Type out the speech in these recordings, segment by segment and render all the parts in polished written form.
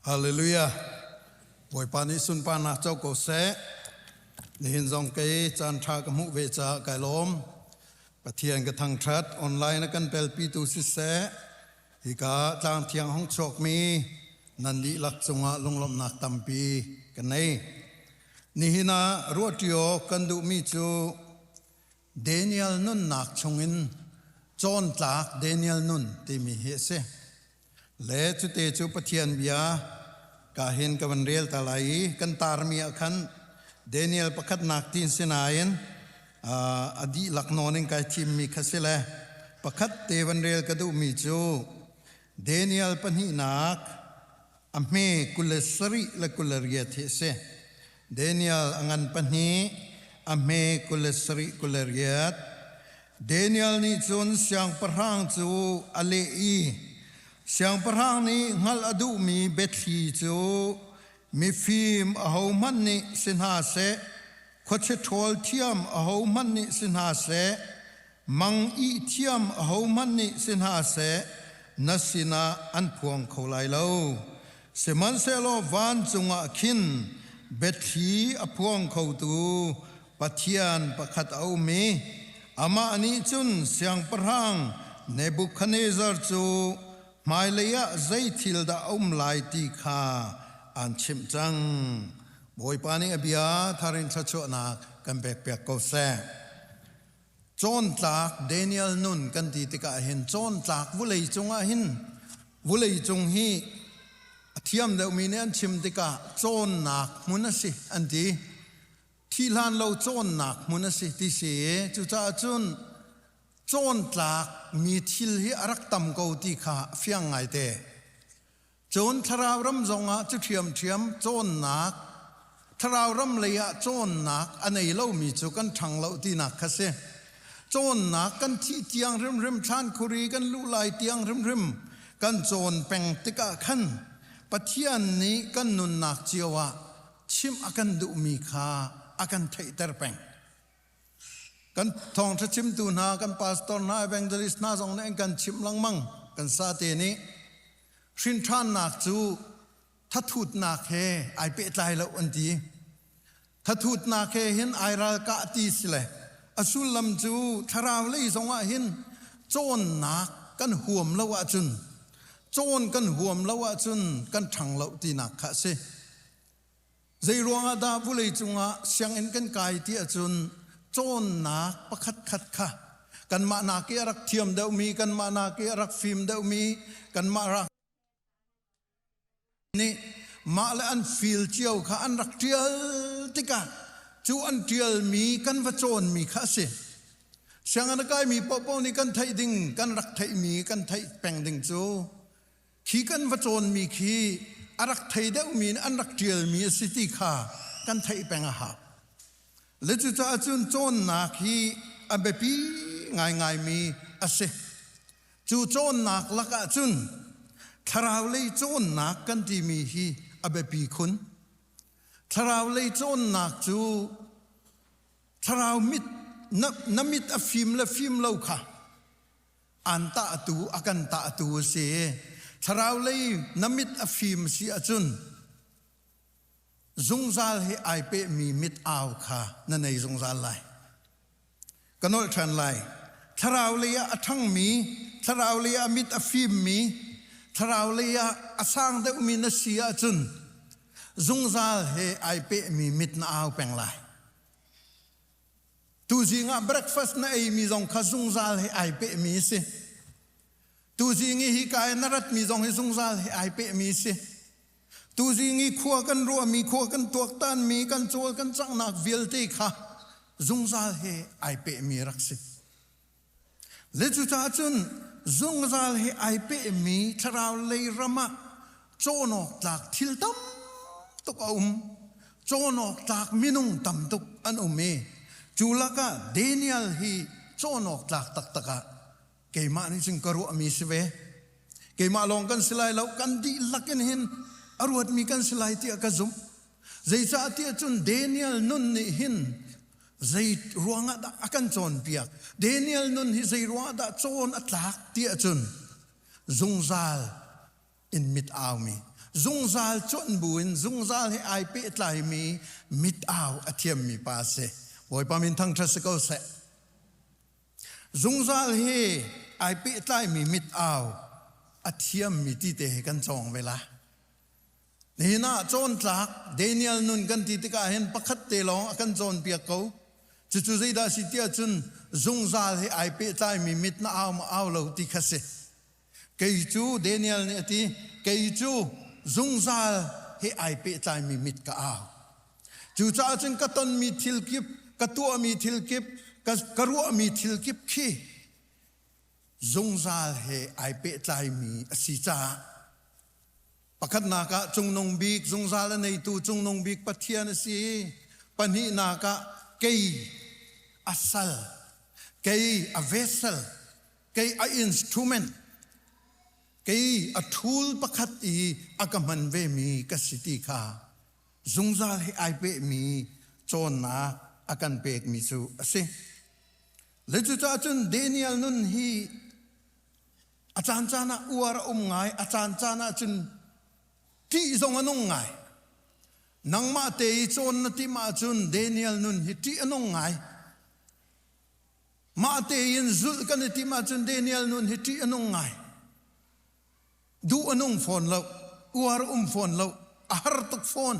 Hallelujah. Bawipa nih sunparnak co ko seh. Nihin zong kei caan ṭha ka hmuh ve caah kai lawm. Pathian ka thangṭhat. Online a kan pelpitu siseh, hika tlang thiang hong chuakmi nan dihlak cungah lunglawmhnak tampi ka nei. Nihin ah ruahṭi awk kan duhmi cu Daniel nunnak chungin cawntlak Daniel nun timi hi a si. Le cute cu Pathian bia ka hin ka van rel ta lai i kan tarmi ah khan Daniel pakhatnak tin sinain a dihlak nawn in kai thimmi kha si le pakhat te van rel ka duhmi cu Daniel pahnihnak a hme 27 le 28 hi a si. Daniel a ngan pahnih, a hme 27 28. Daniel nih cun siangpahrang cu a leh i siangpahrang nih hngalh a duhmi biathli cu mifim ahohmanh nih si hna seh, khuachia ṭhawl thiam ahohmanh nih si hna seh, mang ih thiam ahohmanh nih si hna seh, na sinah an phuang kho lai lo. Sihmanhsehlaw vancung ah khin biathli a phuang khotu Pathian pakhat a um i amah nih cun siangpahrang Nebuchadnezzar cu hmailei ah zei thil dah a um lai ti kha aan chimh cang. Bawipa nih a bia thar in thluachuahnak kan pekpiak ko seh. Cawntlak Daniel nun kan ti tikah hin cawntlak vulei cungah hin vulei cung hi a thiam deuhmi nih an chim tikah cawnnak hmun a si an ti. Thi hlan lo cawnnak hmun a si ti si. Cucaah cun cawntlak mi thil hi a rak tam ko ti kha fiang ngaite. Cun thlarau ram zongah cu ṭhiamṭhiam cawnnak, thlarau ram lei ah cawnnak a nei lomi cu kan ṭhang lo tinak kha si. Cawnnak kan thih tiang hrimhrim, thlan khuri kan luh lai tiang hrimhrim kan cawn peng tikah khan Pathian nih kan nunnak cio ah chimh a kan duhmi kha a kan theihter peng. Kan thawngṭha chimtu hna, kan pastor hna, evangelist hna zong nih an kan chimh lengmang. Kan sate nih hrinṭhannak cu thathutnak he ai pehtlai lo an ti. Thathutnak he hin ai ralkah ti si le a sullam cu thlarau lei zong ah hin cawnnak kan huam lo ahcun cawn kan huam lo ahcun kan ṭhang lo tinak kha a si. Zeiruang ah dah vulei cungah sianginn kan kai ti ahcun cawnnak pakhat khat kha kanmah nak i a rak thiam deuhmi, kanmah nak i a rak fim deuhmi, kanmah rak nih mah le an feel cio kha an rak ṭial tikah cu an ṭialmi kan va cawnmi kha a si. Sianginn a kaimi paohpaoh nih kan theih ding, kan rak theihmi kan theih peng ding cu Khi kan va cawnmi khi a rak thei deuhmi nih an rak ṭialmi a si ti kha kan theih peng a hau. Le cucaah cun cawnnak hi a biapi ngaingaimi a si. Cu cawnnak lakah cun thlarau lei cawnnak kan timi hi a biapi khun. Thlarau lei cawnnak cu thlarau mit na mit a fim le fim lo kha An tahtu a kan tahtu a si. Thlarau lei na mit a fim si ahcun zungzal he ai pehmi mit au kha na nei zungzal lai. Ka nolh ṭhan lai. Thlarau lei ah a ṭhangmi, thlarau lei ah mit a fimmi, thlarau lei ah a sang deuhmi na si ahcun zungzal he ai pehmi mit na au peng lai. Tuzing ah breakfast na eimi zong kha zungzal he ai pehmi a si. Tuzing i hika i na ratmi zong hi zungzal he ai pehmi a si. Tuzing i khua kan ruahmi, khua kan tuaktanmi, kan cawl kan canghnak vialte kha zungzal he ai pehmi rak si. Le cucaah cun zungzal he ai pehmi thlarau lei ram ah cawn awk tlak thil tam tuk a um. Cawn awk tlak minung tam tuk an um i cu lakah Daniel hi cawn awk tlak taktak ah keimah nih cun ka ruahmi si ve. Keimah lawng kan si lai lo, kan dihlak in hin a ruatmi kan si lai tiah ka zumh. Zeicahtiah cun Daniel nun nih hin zei ruangah dah a kan cawnpiak? Daniel nun hi zei ruangah dah cawn a tlak tiah cun zungzal in mit aumi, Zungzal cuanh buin zungzal he ai pehtlaimi mit au a thiammi pa a si. Bawipa min thangṭhat si ko seh. Zungzal he ai pehtlaimi mit au a thiammi ti te he kan cawng ve la. Nihin ah cawntlak Daniel nun kan ti tikah hin pakhat te lawng a kan cawnpiak ko. Cucu zeidah si tiah cun zungzal he ai pehtlaimi mit na au ma au lo ti kha si. Kei cu Daniel nih a ti, kei cu zungzal he ai pehtlaimi mit ka au. Cucaah cun ka tonmi thil kip, ka tuahmi thil kip, ka, ka ruahmi thil kip khi zungzal he ai pehtlaimi a si caah Pakhatnak ah cungnung bik zungzal a neitu cungnung bik Pathian a si. Pahnihnak ah kei a sal, kei a vessel, kei a instrument, kei a tool pakhat i a ka hman vemi ka si ti kha zungzal he ai pehmi cawnnak a kan pekmi cu a si. Le cucaah cun Daniel nun hi A caancaan ah uar a um ngai, a caancaan ah cun ṭih zong a nung ngai. Nangmah te i cawn na timh ahcun Daniel nun hi ṭih a nung ngai. Mah tein zulh kan i timh ahcun Daniel nun hi ṭih a nung ngai. Duh a nung fawn lo, uar a um fawn lo, a har tuk fawn.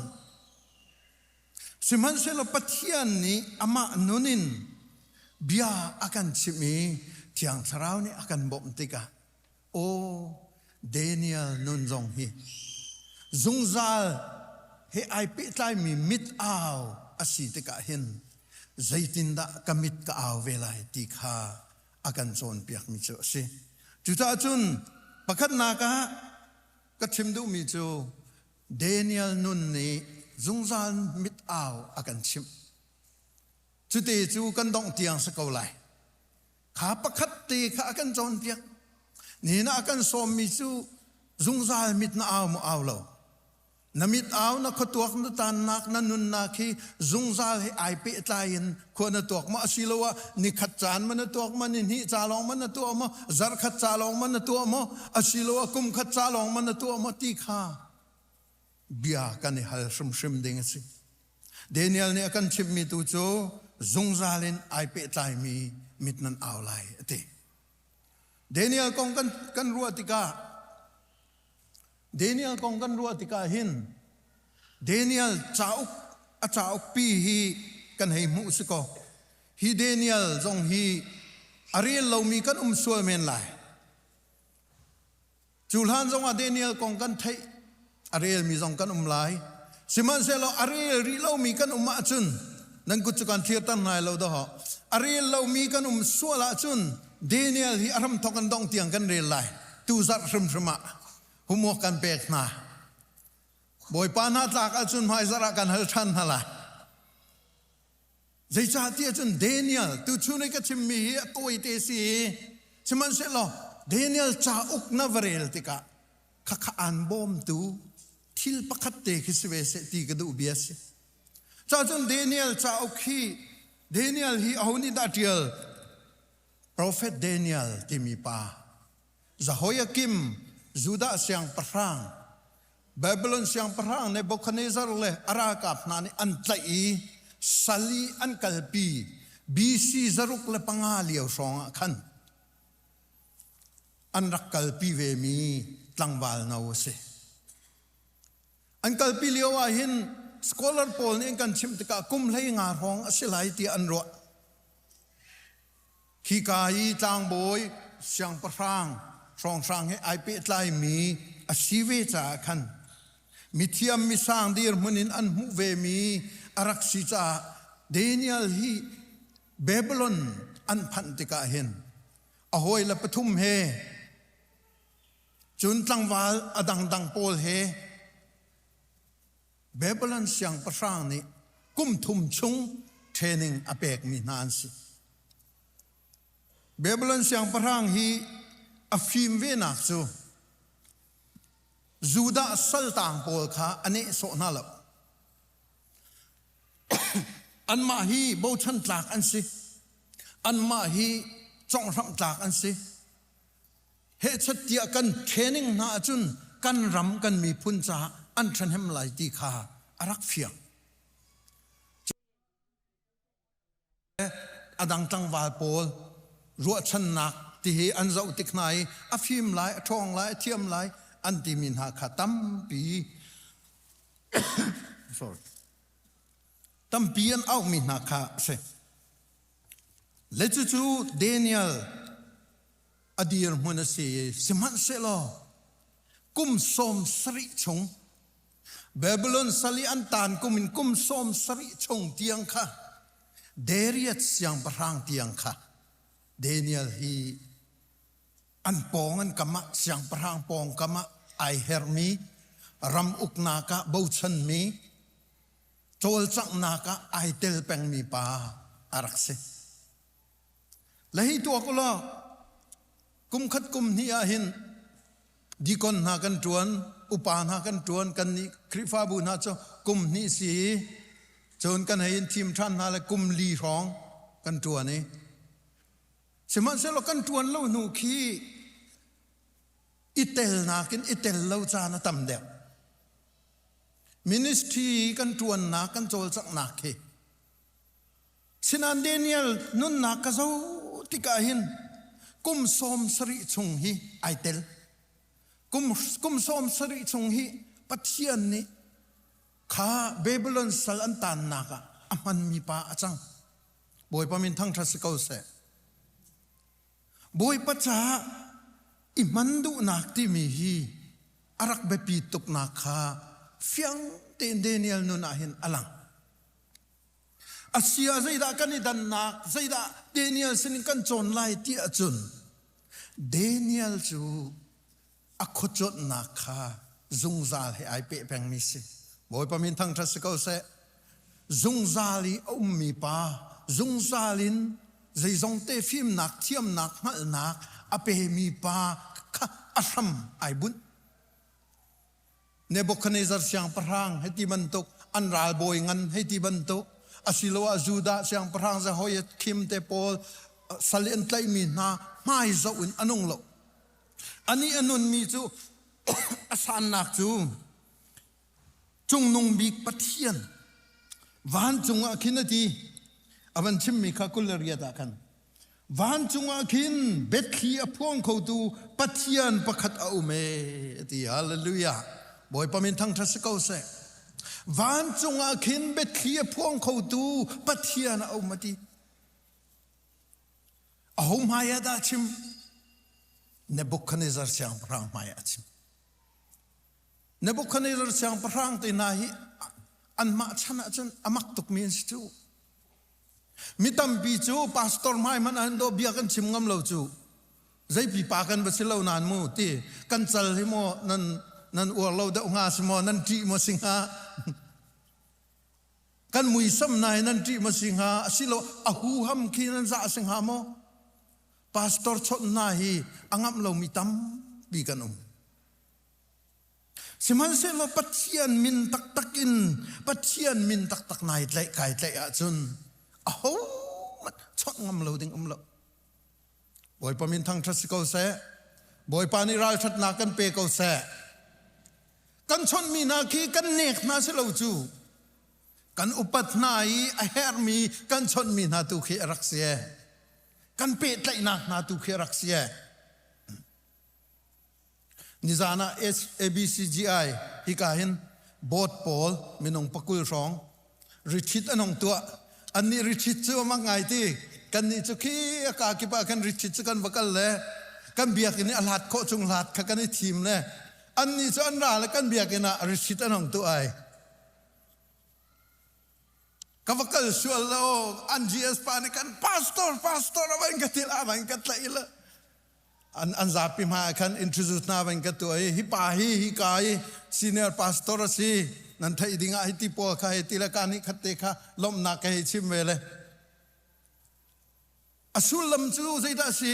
Sihmanhsehlaw Pathian nih amah nun in bia a kan chimh i Thiang Thlarau nih a kan bawmh tikah aw Daniel nun zong hi zungzal he ai pehtlaimi mit au a si tikah hin zeitindah ka mit ka au ve lai ti kha a kan cawnpiakmi cu a si. Cucaah cun pakhatnak ah ka chim duhmi cu Daniel nun nih zungzal mit au a kan chimh. Cute cu kan dongh tiang si ko lai. Kha pakhat te kha a kan cawnpiak. Nihin ah a kan sawmmi cu zungzal mit na au maw au lo. Na mit au na khuatuak na tannak na nunnak hi zungzal he ai pehtlai in khua na tuak maw asiloah nikhat caan ma na tuak maw nihnih ca lawng ma na tuah maw zarkhat ca lawng ma na tuah maw asiloah kumkhat ca lawng ma na tuah maw ti kha bia kan i hal hrimhrim ding a si. Daniel nih a kan chimhmi tu cu zungzal in ai pehtlaimi mit nan au lai a ti. Daniel kong kan, kan ruah tikah Daniel kong kan ruah tikah hin Daniel cauk a cauk pi hi kan hei hmuh si ko. Hi Daniel zong hi a rel lomi kan um sual men lai. Cu hlan zongah Daniel kong kan theih a relmi zong kan um lai. Sihmanhsehlaw a rel rih lomi kan um ahcun nan kut cu kan thirter hna lo dawh. A rel lomi kan um sual ahcun Daniel hi a hramthok an dongh tiang kan rel lai. Tu zarh hrimhrim ah homework kan pek hna. Bawipa hna tlak ahcun hmaizarh ah kan hal ṭhan hna lai. Zeicahtiah cun Daniel tuchun i ka chimmi hi a tawite si i sihmanhsehlaw Daniel cauk na va rel tikah khakha aan bawmtu thil pakhat te khi si ve seh ti ka duh bia si. Cacun Daniel cauk hi Daniel hi aho nih dah ṭial? Profet Daniel timi pa Jehoiakim Judah siangpahrang Babylon siangpahrang Nebuchadnezzar le a ralkap hna nih an tlaih i sal i an kalpi BC 605 lio hrawng ah khan an rak kalpi vemi tlangval no a si. An kalpi lio ah hin scholar pawl nih an kan chimh tikah kum 15 hrawng a si lai tiah an ruah. Khika i tlangbawi siangpahrang hrawnghrang he ai pehtlaimi a si ve caah khan mithiam misang dirhmun in an hmuh vemi a rak si caah Daniel hi Babylon an phanh tikah hin a hawile pathum he cun tlangval a dangdang pawl he Babylon siangpahrang nih kum thum chung training a pekmi hna an si. Babylon siangpahrang hi a fim venak cu Judah saltang pawl kha a nehsawh hna lo. Anmah hi bochan tlak an si. Anmah hi conghramh tlak an si. Hehchat tiah kan training hna ahcun kan ram kan miphun caah an ṭhahnem lai ti kha a rak fiang. A dang tlangval pawl ruahchannak ti hi an zoh tik hna i a fim lai, a ṭhawng lai, a thiam lai an timi hna kha tampi sorry tampi an auhmi hna kha a si. Le cucu Daniel a dirhmun a si i sihmanhsehlaw kum 70 chung Babylon sal i an taan kum in kum 70 chung tiang kha Darius siangpahrang tiang kha Daniel hi an pawng an kam ah siangpahrang pawng kam ah ai hermi ram uknak ah bochanmi cawlcanghnak ah ai tel pengmi pa a rak si. Le hi tuak ulaw kum khat kum hnih ah hin dikon hna kan ṭuan, upa hna kan ṭuan, kan nih Khrihfabu hna cu kum hnih si cun kan hei in thim ṭhan hna le kum li hrawng kan ṭuan i sihmanhsehlaw kan ṭuan lo hnu khi i telnak in i tel lo caan a tam deuh. Ministry kan ṭuannak kan cawlcanghnak khi Sinain Daniel nunnak ka zoh tikah hin kum 70 chung hi ai tel. Kum, kum 70 chung hi Pathian nih kha Babylon sal an taannak ah a hmanmi pa a cang. Bawipa min thangṭhat si ko seh. Bawipa caah i hman duhnak timi hi a rak biapi tuknak kha fiang tein Daniel nun ah hin a lang. Asia zeidah kan i dannak, zeidah Daniel sinin kan cawn lai ti ahcun Daniel cu a khuacuanhnak kha zungzal he ai peh pengmi si. Bawipa min thangṭhat si ko seh. Zungzal i a ummi pa, zungzal in zeizong te fimnak, thiamnak, hngalhnak a pemi pa kha a hram ai bunh. Nebuchadnezzar siangpahrang hei ti bantuk an ralbawi ngan hei ti bantuk asiloah Judah siangpahrang Jehoiakim te pawl sal i an tlaihmi hna hmai zoh in a nung lo. Anih a nunmi cu a sannak cu cungnung bik Pathian vancung ah khin a ti a van chimmi kha 28 ah khan Vancung ah khin biathli a phuang khotu Pathian pakhat a um ee ti hallelujah. Bawipa min thangṭhat si ko seh. Vancung ah khin biathli a phuang khotu Pathian a um a ti. Aho hmai ah dah chim? Nebuchadnezzar siangpahrang hmai ah a chim. Nebuchadnezzar siangpahrang te hna hi anmah chan ahcun a mak tukmi an si cu. Mi tampi cu pastor hmai hmanh ah dawh bia kan chim ngam lo cu. Zei pipa kan va si lo nan mu ti kan cal hi maw nan nan uar lo deuh hnga si maw nan ṭih maw si hnga kan muisam na hi nan ṭih maw si hnga asilo a huham khi nan zah si hnga maw pastor chawnh hna hi a ngamh lomi tampi kan um Sihmanhsehlaw Pathian min taktak in Pathian min taktak nai tlaih kai tlaih ahcun ahohmanh chawnh ngam lo ding um lo. Bawipa min thangṭhat si ko seh. Bawipa nih ralṭhatnak kan pe ko seh. Kan chawnhmi hna khi kan nek hna si lo cu. Kan upat hna i a herhmi kan chawnhmi hna tu khi a rak si. Kan pehtlaihnak hna tu khi a rak si. Nizan ah ABCGI hika hin board pawl minung pakul hrawng retreat an hong tuah. Annih retreat cu a mak ngai ti. Kannih cu khi a ka kip ah khan retreat cu kan va kal le kan biakinn i a hlat khawh chung hlat kha kan i thim le annih cu an ra le kan biakinn ah retreat an hong tuah ai. Ka va kal sual lo an GS pa nih kan pastor pastor a van ka til a van ka tlaih le an an zapi hmai ah khan introduce hna van ka tuah i hi pa hi hi ka i senior pastor a si nan theih ding ah hi ti pawl kha hei ti le ka nih khat te kha lawmhnak ka hei chim ve le a sullam cu zeidah a si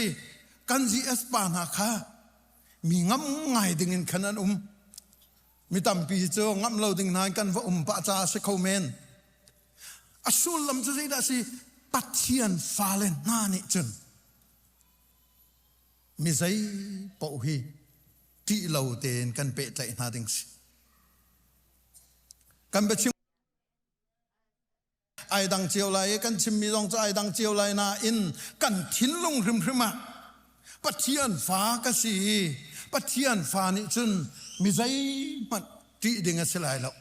kan GS pa hna kha mi ngam ngai ding in khan an um mi tampi cu ngamh lo ding hna in kan va um pah caah si kho men a sullam cu zeidah a si Pathian fale hna nih cun mi zei paoh hi. Ṭih lo tein kan pehtlaih hna ding si. Kan biachim ai dang cio lai i kan chimmi zong cu ai dang cio lai nain kan thinlung hrimhrim ah Pathian fa ka si i Pathian fa nih cun mi zeihmanh ṭih ding a si lai lo.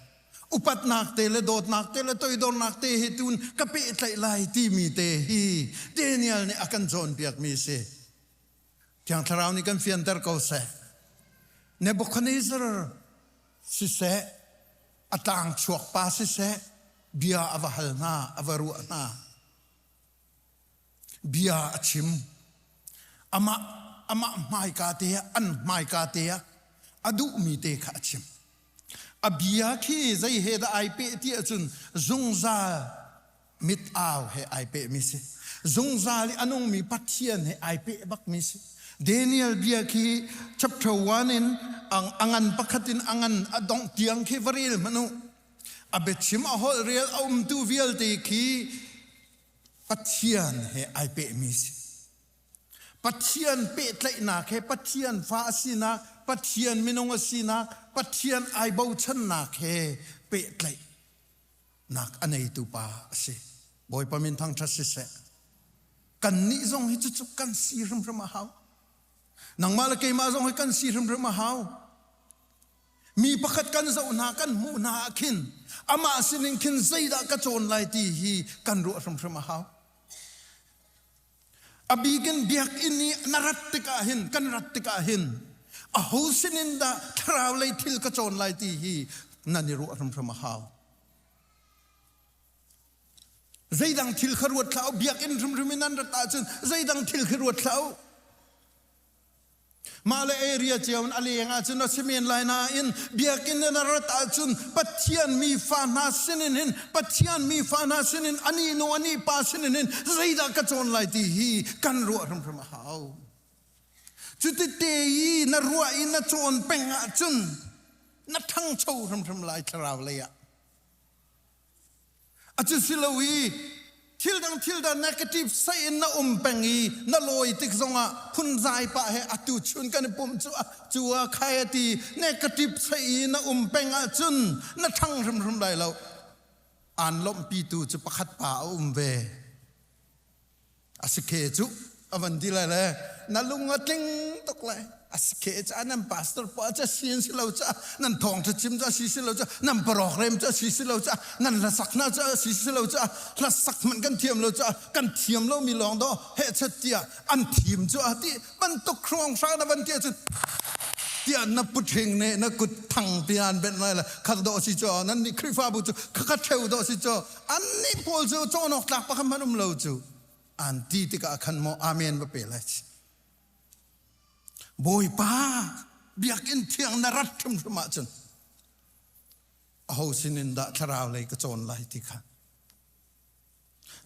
Upatnak te le dawtnak te le toidornak te hi tun ka pehtlaih lai timi te hi Daniel nih a kan cawnpiakmi a si. Thiang Thlarau nih kan fianter ko seh. Nebuchadnezzar siseh, a tlang chuak pa siseh, bia a va hal hna, a va ruah hna. Bia a chim. Amah amah hmaika te ah, an hmaika te ah a duhmi te kha a chim. A bia khi zei he dah ai peh ti ahcun zungzal mit au he ai pehmi si. Zungzal i a nungmi Pathian he ai peh bakmi si. Daniel bia khi chapter 1 in a ngan pakhat in a ngan a dongh tiang khi va rel hmanh u. A biachim a holh rel a umtu vialte khi Pathian he ai pehmi si. Pathian pehtlaihnak he Pathian fa a sinak, Pathian minung a sinak, Pathian ai bochannak he pehtlaih nak a neitu pa a si. Bawipa min thangṭhat siseh. Kannih zong hi cucu kan si hrimhrim a hau. Nangmah le keimah zong hi kan si hrimhrim a hau. Mi pakhat kan zoh hna, kan hmuh hna ah khin amah sinin khin zeidah ka cawn lai ti hi kan ruah hrimhrim a hau. A bikin biakinn i na rat tikah hin, kan rat tikah hin aho sinin dah thlarau lei thil ka cawn lai ti hi nan i ruah hrimhrim a hau. Zeidang thil kha ruat hlah u, biakinn hrimhrim in an rat ahcun zeidang thil khi ruat hlah u. Mah le area cio in a leng ahcun a si men lai nain biakinn in a rat ahcun Pathian mi fa hna sinin hin Pathian mi fa hna sinin ani nu ani pa sinin hin zeidah ka cawn lai ti hi kan ruah hrimhrim a hau. Cuti te i na ruah i na cawn peng ahcun na ṭhangcho hrimhrim lai thlarau lei ah. A cu si lo i thil dang thil dang negative sei in na um peng i na lawi tik zongah phunzai pah he atu chun kan i pumh cu cu a khai a ti negative sei i na um peng ahcun na ṭhang hrimhrim lai lo. Aan lawmhpitu cu pakhat pa a um ve. A si khe cu a van ti lai le na lung a tling tuk lai. A si khe ca nan pastor pa ca si an si lo ca nan thawngṭha chim ca si si lo ca nan program ca si si lo ca nan hlasak hna ca si si lo ca hlasak hmanh kan thiam lo ca kan thiam lo mi lawng do hehchet tiah an thim cu a ti bantuk hruang hrang na van ti ahcun tiah na puṭhing nih na kut thang pian benh lai le khat dawh si cu nan nih Khrihfabu cu khakhat ṭheu dawh si cu annih pawl cu cawn awk tlak pakhat hmanh um lo cu an ti tikah khan maw amen va pe lai Bawipa biakinn thiang na rat hrimhrim ahcun aho sinin dah thlarau lei ka cawn lai ti kha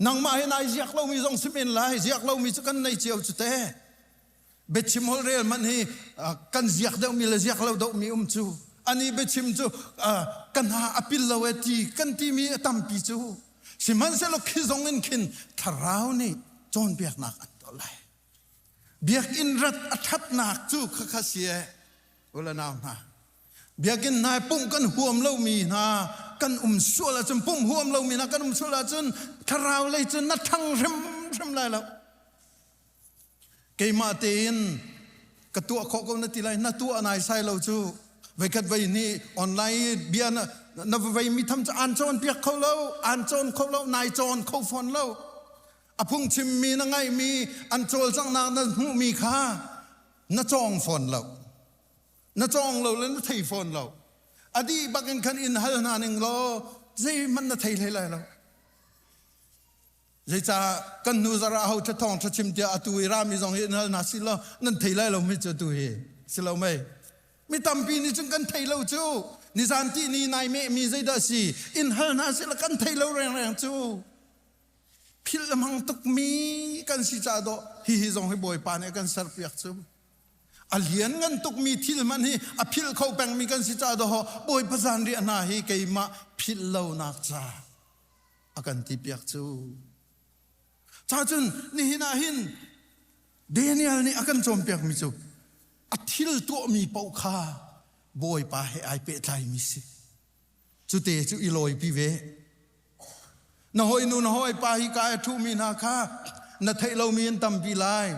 nangmah hi nai ziak lomi zong si men lai ziak lomi cu kan nei cio cu te biachim holhrel hmanh hi kan ziak deuhmi le ziak lo deuhmi um cu ani biachim cu ka hna a pil lo e ti kan timi a tampi cu sihmanhsehlaw khi zong in khin thlarau nih cawnpiaknak an tuah lai biakinn rat a ṭhatnak cu khakha si e ule nau hna Biakinn hna i pumh kan huam lomi hna kan um sual ahcun pumh huam lomi hna kan um sual ahcun thlarau lei cun na ṭhang hrimhrim lai lo. Keimah tein ka tuah khawh ko na ti lai na tuah nai sai lo cu veikhat vei hnih online bia na na vei mi tham cu an cawn piak kho lo an cawn kho lo nai cawn kho fawn lo a phungchimmi na ngaihmi an cawlcanghnak na hmuhmi kha na cawng fawn lo na cawng lo le na thei fawn lo a dih bak in khan in hal hna ning law zeihmanh na thei hlei lai lo zeicah kan hnu zarh ah ho ṭha thawng ṭha chim tiah atu i rami zong hi in hal hna si law nan thei lai lo mi cu atu hi si lo mei mi tampi nih cun kan thei lo cu nizan ti ni nai meh mi zeidah si in hal hna si la kan thei lo rengreng cu philh a hmang tuk mi kan si ca dawh hihi zong hi bawipa nih a kan serpiak cu A lianngan tukmi thil hmanh hi a philh kho pengmi kan si caah dawh Bawipa zanriah hna hi keimah philh lonak ca a kan ti piak cu. Ca cun nihin ah hin Daniel nih a kan cawnpiakmi cu. A thil tuahmi paoh kha Bawipa he ai pehtlaimi si. Cute cu i lawipi ve. Na hawinu na hawipa hi ka a ṭhumi hna kha na theih lomi an tampi lai.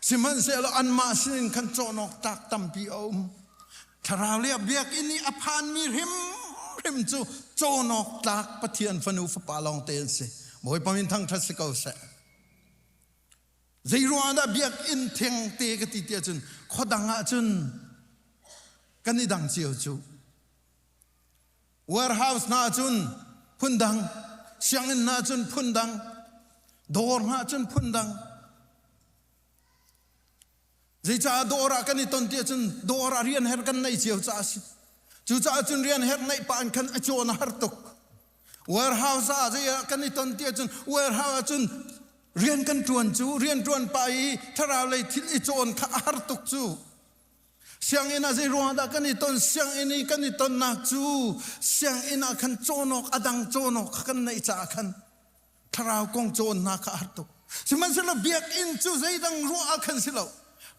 Sihmanhsehlaw anmah sinin khan cawnawk tlak tampi a um. Thlarau le biakinn i a phanmi hrimhrim cu cawnawk tlak Pathian fanu fapa lawngte an si. Bawipa min thangṭhat si ko seh. Zei ruangah dah biakinn thengte ka ti tiah cun khuadang ah cun kan i dang cio cu. Warehouse hna ahcun phundang, sianginn hna ahcun phundang, dawr hna ahcun phundang. Zeicah dawr ah kan i ton ti ahcun dawr ah rian her kan nei cio caah a si. Cucaah cun rian her neih pah in khan a cawn a har tuk. Warehouse ah zei ah kan i ton ti ahcun warehouse ahcun rian kan ṭuan cu rian ṭuan pah i thlarau lei thil i cawn kha a har tuk cu. Sianginn ah zei ruangah dah kan i ton? Sianginn i kan i tonnak cu sianginn ah khan cawnawk a dang cawnawk kha kan neih caah khan thlarau kong cawnnak kha a har tuk. Sihmanhsehlaw biakinn cu zeidang ruah ah khan si lo.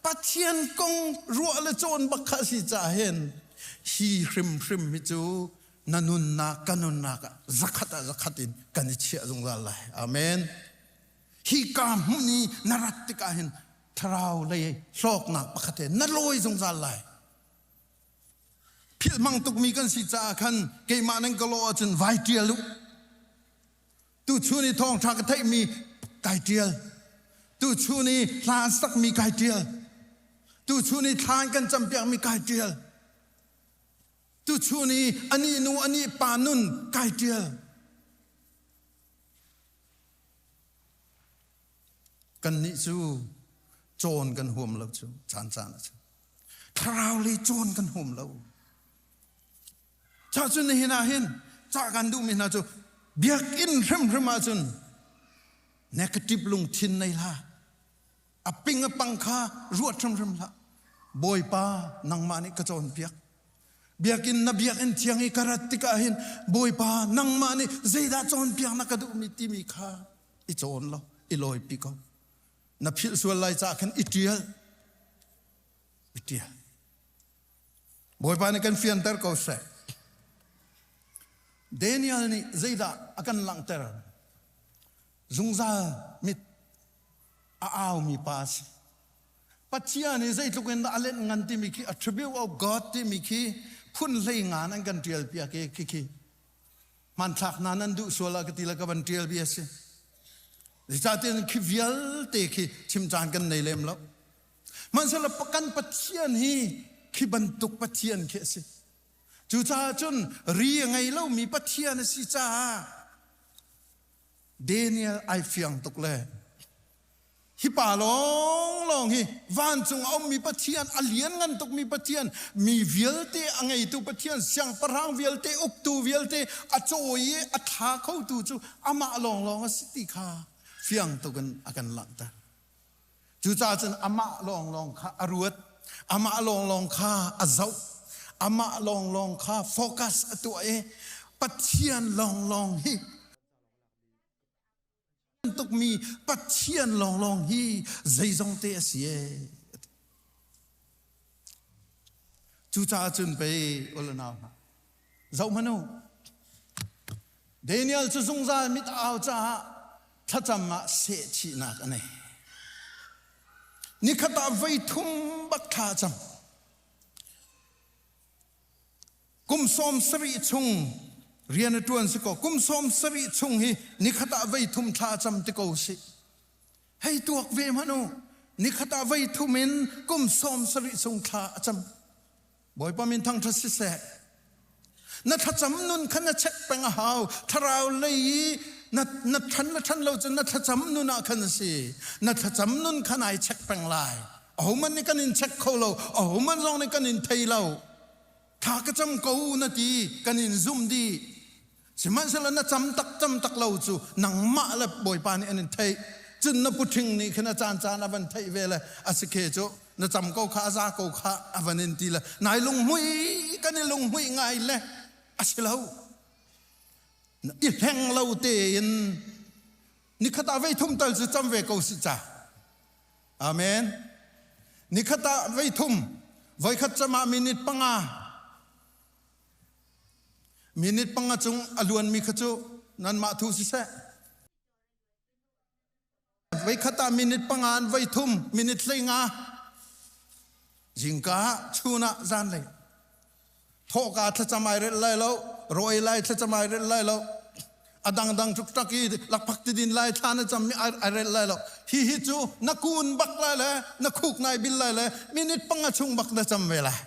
Pathian kong ruah le cawn bak kha a si caah hin hi hrimhrim hi cu na nunnak ka nunnak ah zakhat ah zakhat in kan i chiah zungzal lai. Amen. Hi ka hmun i na rat tikah hin thlarau lei hlawknak pakhat he na lawi zungzal lai. Philh hmang tukmi kan si caah khan keimah nan ka lawh ahcun vai ṭial u. Tuchun i thawngṭha ka theihmi kai ṭial. Tuchun i hla an sakmi kai ṭial. Tuchun i thla an kan campiakmi kai ṭial. Tuchun i anih nu anih pa nun kai ṭial. Kannih cu cawn kan huam lo cu caan caan ah cun thlarau lei cawn kan huam lo. Ca cun nihin ah hin ca kan duhmi hna cu biakinn hrimhrim ah cun negative lungthin nei hlah. A ping a pang kha ruat hrimhrim hlah. Bawipa nangmah nih ka cawnpiak. Biakinn na biakinn thiang i ka rat tikah hin Bawipa nangmah nih zeidah cawnpiak na ka duhmi timi kha i cawn law i lawipi ko. Na philh sual lai caah khan i ṭial. I ṭial. Bawipa nih kan fianter ko seh. Daniel nih zeidah a kan langhter? Zungzal mit a aumi pa a si. Pathian hi zeitluk in dah a lenh ngan timi khi attribute of God timi khi phun hlei ngan an kan ṭial piak i khi khi hmanthlak hna nan duh sual ah ka ti le ka van ṭial bia si. Zeicahtiah khi vialte khi chim caan kan nei lem lo. Hmanhsehlaw kan Pathian hi khi bantuk Pathian khi a si. Cucaah cun ri a ngei lomi Pathian a si caah Daniel ai fiang tuk le hi pa lawnglawng hi vancung a ummi Pathian a lianngan tukmi Pathian mi vialte a ngeitu Pathian siangpahrang vialte uktu vialte a cawi i a thla khotu cu amah lawnglawng a si ti kha fiang tuk in a kan langhter. Cucaah cun amah lawnglawng kha a ruat amah lawnglawng kha a zoh amah lawnglawng kha focus a tuah i Pathian lawnglawng hi tukmi Pathian lawnglawng hi zeizong te a si ee. Cucaah cun pei ulanau hna zoh hmanh u Daniel cu zungzal mit au caah thlacam ah sehchihnak a nei. Nikhat ah voi thum bak thla a cam. Kum 70 chung rian a ṭuan si kaw kum 70 chung hi nikhat ah voi thum thla a cam ti ko si. Hei tuak ve hmanh u. Nikhat ah voi thum in kum 70 chung thla a cam. Bawipa min thangṭhat siseh. Na thlacam nun kha na check peng a hau. Thlarau lei i na, na ṭhan le ṭhan lo cun na thlacam nun ah khan a si. Na thlacam nun kha nai check peng lai. Ahohmanh nih kan in check kho lo. Ahohmanh zong nih kan in thei lo. Thla ka cam ko na ti kan in zum dih. Sihmanhsehlaw na cam tak cam tak lo cu nangmah le Bawipa nih an in theih. Cun na puṭhing nih khin a caan caan a van theih ve le a si khe cu na cam ko kha a za ko kha a van in ti le nai lunghmuih kan i lunghmuih ngai le a si lo. I hleng lo tein nikhat ah vei thum tal cu cam ve ko si ca. Amen. Nikhat ah voi thum, voikhat cam ah minute panga. Minute panga cung a luanmi kha cu nanmah thu siseh. Voikhat ah minute panga an voi thum, minute 15. Zingka ah, chun ah, zanlei. Thawhka thlacam ai relh lai lo, rawi lai thlacam ai relh lai lo. A dangdang tuk i lakphak ti din lai thla na cam mi ai relh lai lo. Hi hi cu na kun bak lai le na khuk nai bil lai le minute panga chung bak na cam ve lai.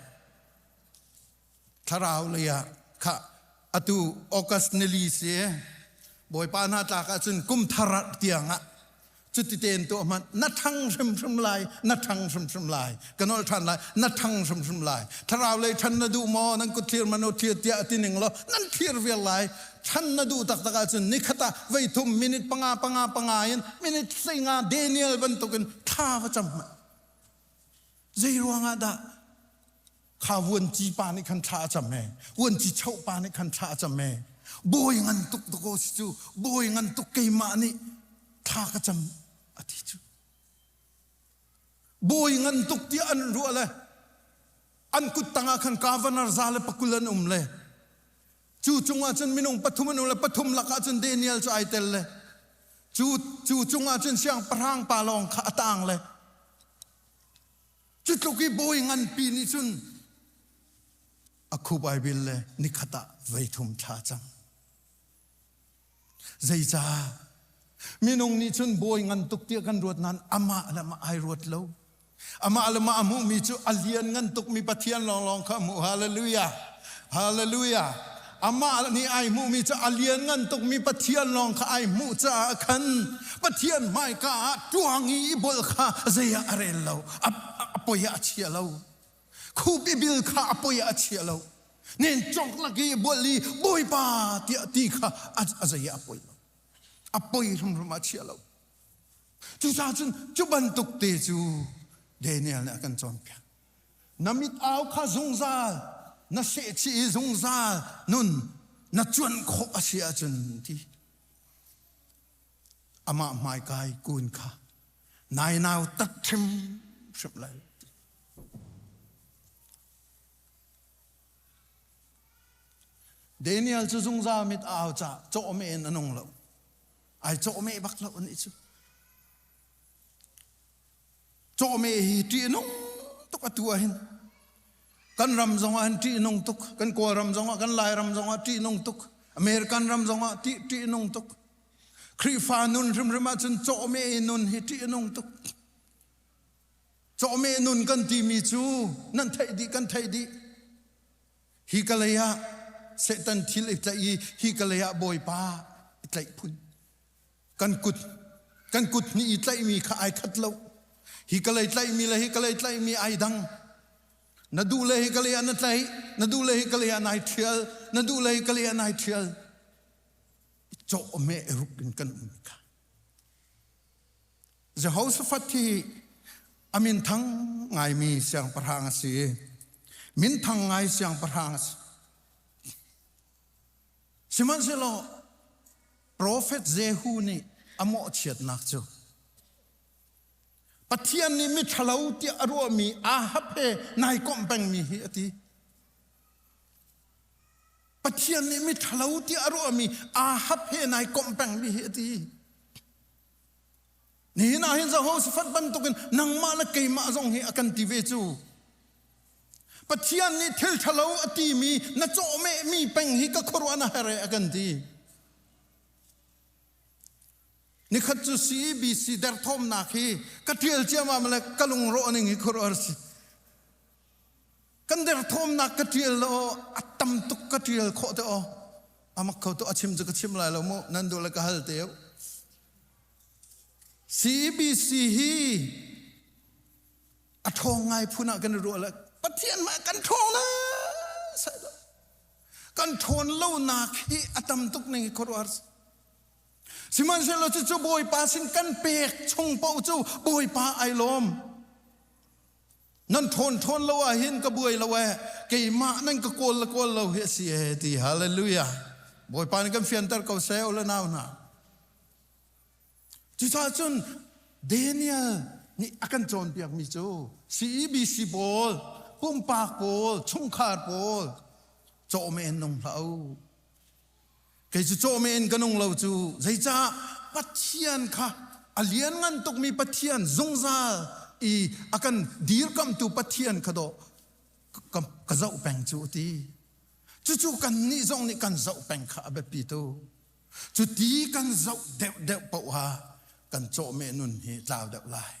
Thlarau lei ah kha atu August nili si Bawipa hna tlak ahcun kum thar tiang ah cuti tein tuah hmanh na ṭhang hrimhrim lai na ṭhang hrimhrim lai ka nolh ṭhan lai na ṭhang hrimhrim lai thlarau lei ṭhan na duh maw nan kut thlir man u thlir tiah a ti ning law nan thlir vial lai ṭhan na duh taktak ahcun nikhat ah voi thum minute panga panga panga in minute 15 Daniel bantukin thla va cam hmanh zei ruangah dah Kha vuanci pa nih khan thla a cam e. Vuanci choh pa nih khan thla a cam e. Bawi ngan tuk dakaw si cu. Bawi ngan tuk keimah nih thla ka cam a ti cu. Bawi ngan tuk tiah an ruah le an kut tangah khan governor za le pakul an um le cu cungah cun minung pathum an um le pathum lakah cun Daniel cu ai tel le cu cu cungah cun siangpahrang pa lawng kha a tang le Cu tluk i bawi nganpi nih cun a khup ai bil le nikhat ah voithum thla cang. Zeicah? Minung nih cun bawi ngan tuk tiah kan ruat nain amah le amah ai ruat lo. Amah le mah a hmuhmi cu a lian ngan tukmi Pathian lawnglawng kha a hmuh. Hallelujah! Hallelujah! Amah nih ai hmuhmi cu a lianngan tukmi Pathian lawng kha ai hmuh caah khan Pathian hmaika ah ṭuang i i bolh kha zei ah a rel lo. A poi ah a chia lo. Khup i bil kha a poi ah a chia lo. Nen cawk lak i bolh i Bawipa tiah ti kha a zei ah a poi lo. A poi hrimhrim ah a chia lo. Cucaah cun cu bantuk te cu Daniel nih a kan cawnpiak. Na mit au kha zungzal na sehchih i zungzal nun na cuanh khawh a si ahcun ti amah hmaikai kun kha nai nau tat hrimhrim lai. Daniel cu zungzal mit au ca cawhmeh in a nung lo. Ai cawhmeh bak lo ani cu. Cawhmeh hi ṭih a nung tuk atu ah hin. Kan ram zongah hin ṭih a nung tuk. Kan Kawlram zongah, kan Lairam zongah ṭih a nung tuk. American ram zongah ṭih ṭih a nung tuk. Khrihfa nun hrimhrim ahcun cawhmeh i nun hi ṭih a nung tuk. Cawhmeh nun kan timi cu nan theih dih, kan theih dih. Hi ka lei ah Satan thil i tlaih i hi ka lei ah Bawipa i tlaih phun. Kan kut kan kut hnih i tlaihmi kha ai khat lo. Hi ka lei tlaihmi le hi ka lei tlaihmi ai dang. Na duh le hi ka lei ah na tlaih, na duh le hi ka lei ah nai ṭhial, na duh le hi ka lei ah nai ṭhial. Cawhmeh ruk in kan um kha. Jehoshaphat hi a minthang ngaimi siangpahrang a si. Minthang ngai siangpahrang a si. Sihmanhsehlaw Profet Jehu nih a mawhchiatnak cu Pathian nih miṭhalo tiah a ruahmi Ahab he nai komh pengmi hi a ti. Pathian nih miṭhalo tiah a ruahmi Ahab he nai komh pengmi hi a ti. Nihin ah hin Jehoshaphat bantukin nangmah le keimah zong hi a kan ti ve cu. Pathian nih thil ṭhalo a timi na cawhmehmi peng hi ka khuaruah na her e a kan ti. Nikhat cu CEBC derthawmnak hi ka ṭial ciammam le ka lungrawh ning hi khuaruahhar si. Kan derthawmnak ka ṭial lo a tam tuk ka ṭial khawh te aw. Amak kho tu a chim cu ka chim lai lo mu nan duh le ka hal te u. CEBC hi a ṭhawng ngai phun ah kan i ruah le Pathian mah kan ṭhawng na sai lo kan ṭhawn lonak hi a tam tuk ning hi khuaruahhar sihmanhsehlaw cucu Bawipa sin kan pek chung paoh cu Bawipa ai lawm nan ṭhawn ṭhawn lo ah hin ka buai lo eh keimah nan ka kawl le kawl lo hi a si eh ti hallelujah Bawipa nih kan fianter ko seh u le nau hna Cucaah cun Daniel nih a kan cawnpiakmi cu CEBC pawl, pumpak pawl, chungkhar pawl cawhmeh in nung hlah u. Kei cu cawhmeh in ka nung lo cu zeicah Pathian kha a lianngan tukmi Pathian zungzal i a kan dirkamhtu Pathian kha dawh ka zoh peng cu a ti. Cucu kannih zong nih kan zoh peng kha a biapi tu. Cuti kan zoh deuhdeuh paoh ah kan cawhmeh nun hi tlau deuh lai.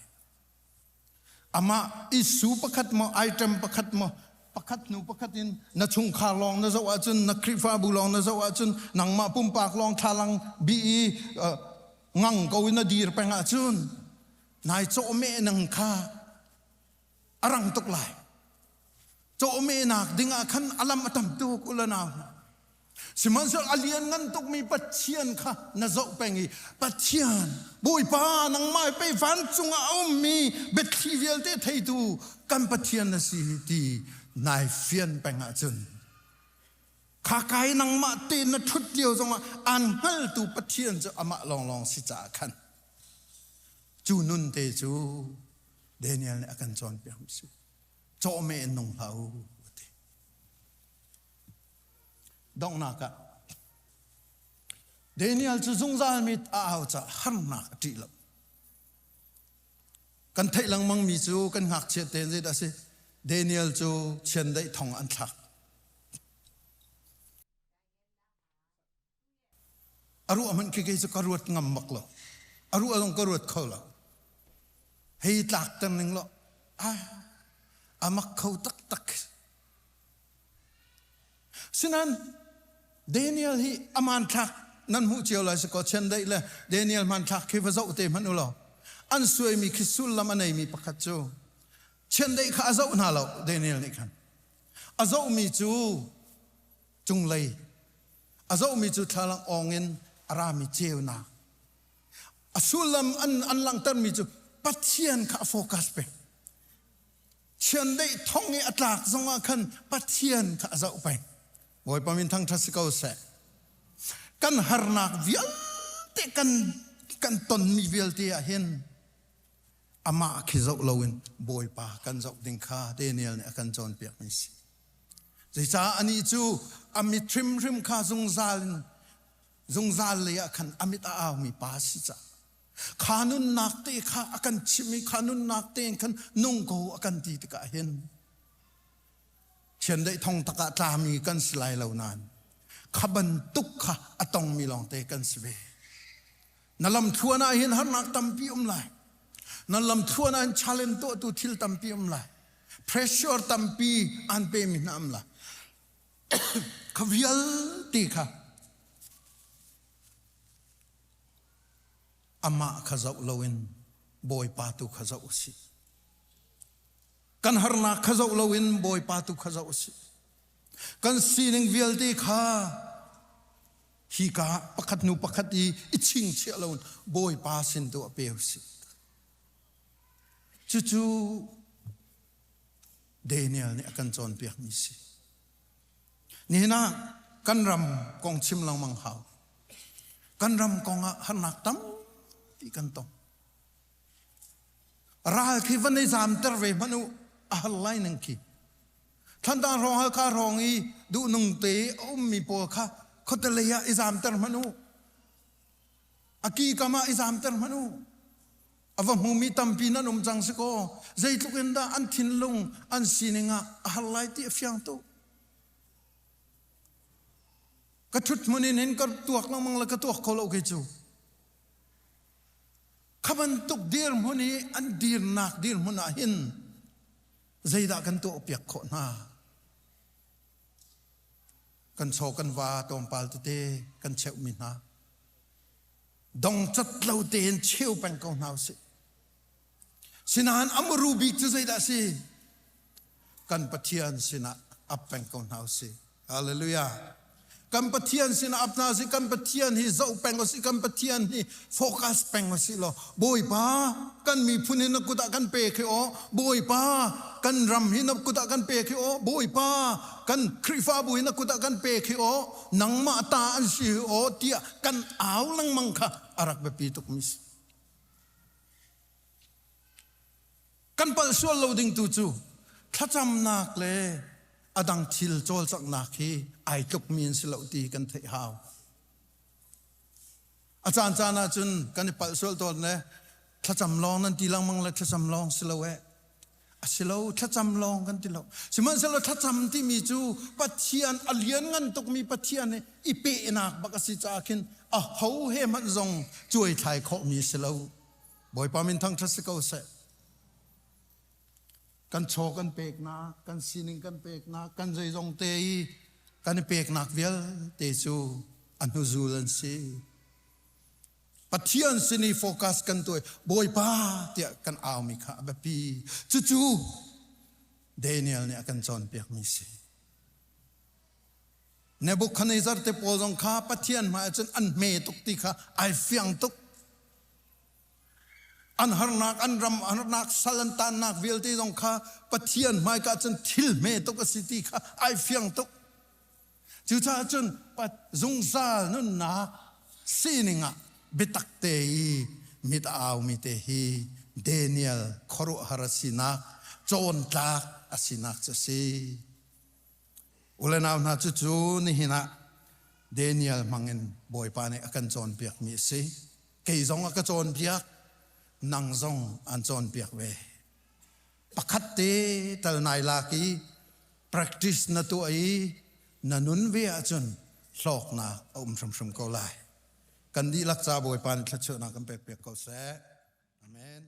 Amah issue pakhat maw item pakhat maw pakhat hnu pakhat in na chungkhar lawng na zoh ahcun na Khrihfabu lawng na zoh ahcun nangmah pumpak lawng thlalang bi i ngang ko in na dir peng ahcun nai cawhmeh nang kha a rang tuk lai. Cawhmehnak ding ah khan a lam a tam tuk u le nau. Sihmanhsehlaw a lianngan tukmi Pathian kha na zoh peng i Pathian Bawipa nangmah pei vancung ah a ummi biathli vialte theitu kan Pathian na si ti nai fian peng ahcun kha kai nangmah te na ṭhut lio zongah aan hngaltu Pathian cu amah lawnglawng si caah khan cu nun te cu Daniel nih a kan cawnpiak mi si. Cawhmeh in nung hlah u a ti. Donghnak ah Daniel cu zungzal mit a au caah harnak a ṭih lo. Kan theih lengmang mi cu kan ngakchia tein zeidah a si? Daniel cu chiandeih thong an thlak. A ruah hmanh khi kei cu ka ruat ngam bak lo. A ruah zong ka ruat kho lo. Hei tlak ter ning law ah a mak kho taktak. Sinan Daniel hi a hmanthlak nan hmuh cio lai si kaw chiandeih le Daniel hmanthlak khi va zoh te hmanh u law an suaimi khi sullam a neimi pakhat cu chiandeih kha a zoh hna lo Daniel nih khan a zohmi cu cunglei a zohmi cu thlalang awng in a rami ceunak a sullam an, an langhtermi cu Pathian kha a focus pek Chiandeih thong i a tlak zongah khan Pathian kha a zoh peng. Bawipa min thangṭhat si ko seh. Kan harnak vialte kan kan tonmi vialte ah hin amah khi zoh loin Bawipa kan zoh ding kha Daniel nih a kan cawnpiakmi si. Zeicah anih cu a mit hrimhrim kha zungzal in zungzal lei ah khan a mit a aumi pa a si caah Kha nunnak te kha a kan chimh i kha nunnak te in khan nung ko a kan ti tikah hin chiandeih thong takah tlami kan si lai lo nain kha bantuk kha a tongmi lawngte kan si ve. Na lamthluan ah hin harnak tampi um lai. Na lamthluan ah hin challenge tuahtu thil tampi um lai. Pressure tampi an pemi hna um lai. Kha vialte kha Amah kha zoh loin Bawipa tu kha zoh u sih. Kan harnak kha zoh loin Bawipa tu kha zoh u sih. Kan sining vialte kha hika pakhat hnu pakhat i i chingchiah loin Bawipa sin tu ah pe u sih. Cucu Daniel nih a kan cawnpiakmi si. Nihin ah kan ram kong chim lengmang hau. Kan ram kong ah harnak tampi kan tong. Ral khi van i zamter ve hmanh u a har lai ning khi. Thantlang hrawng Halkha hrawng i duhnung te a ummi pawl kha khuatelei ah i zamter hmanh u. A ki kam ah i zamter hmanh u. A va hmumi tampi nan um cang si kaw zeitluk in dah an thinlung an sining ah a har lai ti a fiang tuk. Ka ṭhut hmun in hin ka tuak lengmang le ka tuak kho lo kei cu. Kha bantuk dirhmun i an dirnak dirhmun ah hin zeidah kan tuah piak khawh hna? Kan chaw kan va tlawmpal tete kan cheuhmi hna. Dongcat lo tein cheu peng ko hna usih. Sinain a muru bik cu zeidah a si? Kan Pathian sinah ap peng ko hna usih. Hallelujah. Kan Pathian sinah ap hna usih. Kan Pathian hi zoh peng usih. Kan Pathian hi focus peng usih law Bawipa kan miphun hi na kut ah kan pe khi aw. Bawipa kan ram hi na kut ah kan pe khi aw. Bawipa kan Khrihfabu hi na kut ah kan pe khi aw. Nangmah ta an si hi aw tiah kan au lengmang kha a rak biapi tukmi si. Kan palh sual lo ding tu cu thlacamnak le a dang thil cawlcanghnak hi ai tlukmi an si lo ti kan theih hau. A caan caan ah cun kan i palh sual tawn le thlacam lawng nan ti lengmang le thlacam lawng si lo eh. A si lo, thlacam lawng kan ti lo. Sihmanhsehlaw thlacam timi cu Pathian a lianngan tukmi Pathian he i pehnak bak a si caah khin a ho he hmanh zong cuaithlai khawhmi a si lo. Bawipa min thangṭhat si ko seh. Kan chaw kan peknak, kan sining kan peknak, kan zeizong te i kan i peknak vialte cu a hnuzul an si. Pathian sin i focus kan tuah Bawipa tiah kan aumi kha a biapi. Cucu Daniel nih a kan cawnpiakmi si. Nebuchadnezzar te pawl zong kha Pathian hmai ahcun an hme tuk ti kha ai fiang tuk. An harnak, an ram harnak, sal an tannak vialte zong kha Pathian hmaika cun thil hme tuk a si ti kha ai fiang tuk. Cucaah cun zungzal nunnak sining ah biatak te i mit a aumi te hi Daniel khuaruahhar a sinak, cawntlak a sinak cu a si. U le nau hna cucu nihin ah Daniel hmangin Bawipa nih a kan cawnpiakmi a si. Kei zong a ka cawnpiak, nang zong an cawnpiak ve. Pakhat te tal nai lak i practice na tuah i na nun ve ahcun hlawknak a um hrimhrim ko lai. Kan dihlak ca Bawipa nih thluachuahnak kan pekpiak ko seh. Amen.